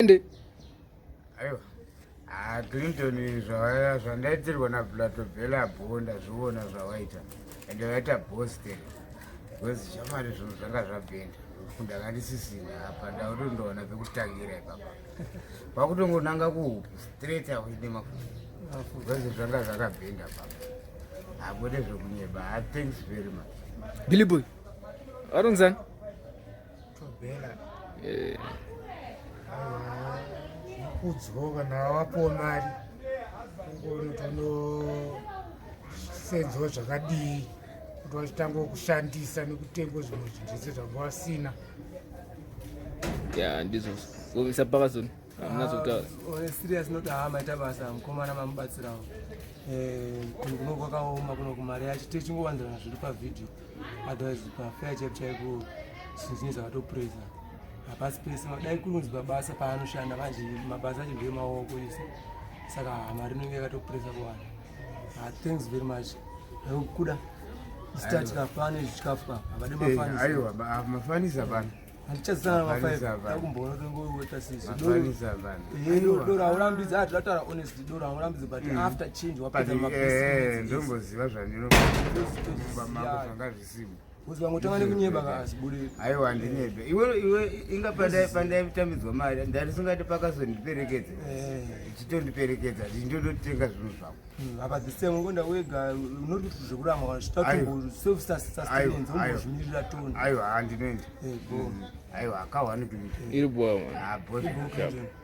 Ende. Aiwa. Ah, Clinton zvandaitirwa naPlato Bella bho ndazviona zvawaita. Ende vaita boss there. Because shamwari zvinhu zvanga zvabhenda. Ndanga ndisisina apa ndakutondoona pekutangira ipapa. Kwakutongonanga kuhupu straight away nemafuta. Because zvanga zvakabhenda papa. Hakude zvekunyeba. Ah, thanks very much. Billy Boy. Waronzani? Tobela. Eh. Kudzwa kana wapuwa mari kungoona kuti unosenzwa zvakadii kuti wachitanga kushandisa nekutenga zvimwe zvinhu zvese zvanga wasina. Ya ndizvo. Gomisa pakazoni. Hamuna zvekutaura. Ah, serious not ah maita basa mukomana mamubatsirawo. Eh kuno kwakaoma kuno kumari yacho tichingowanzirana zviri pa video. Otherwise pafair chaipo chaipo zvinhu zvinenge zvakatopresa. Hapasi pese dai kunonzi pabasa paanoshanda manje mabasa acho ndeemaoko ese. Saka mari inenge yakatopresa kuwana. Ah, thanks very much. Kuda start kafane chikafu ka. Havadi eh, mafanisi. Aiwa mafanisi hapana. Handichazana Mafanisi ma5 hapana. takumboona tongoita sisi. Mafanisi hapana. Doro haurambidzi ah tinotaura honestly doro haurambidzi but after change wapedza But, eh, ndomboziva zvandinoumba mako zvanga zvisimo. Because vangotanga nekunyeba kaazibudi. Aiwa handinyebe. Iwe iwe inga pandai pandaitambidzwa mari ndandisingati pakazondiperekedza. Eh. Chitondiperekedza ndindototenga zvinhu zvangu. Apa the same ungoenda wega unoti kuti zvekurama kana chitatombo self sustenance umbozvimirira toni. Aiwa handinoenda. Eh go. Aiwa akahwani kuita. Iri bwa man. Ah boss. Go.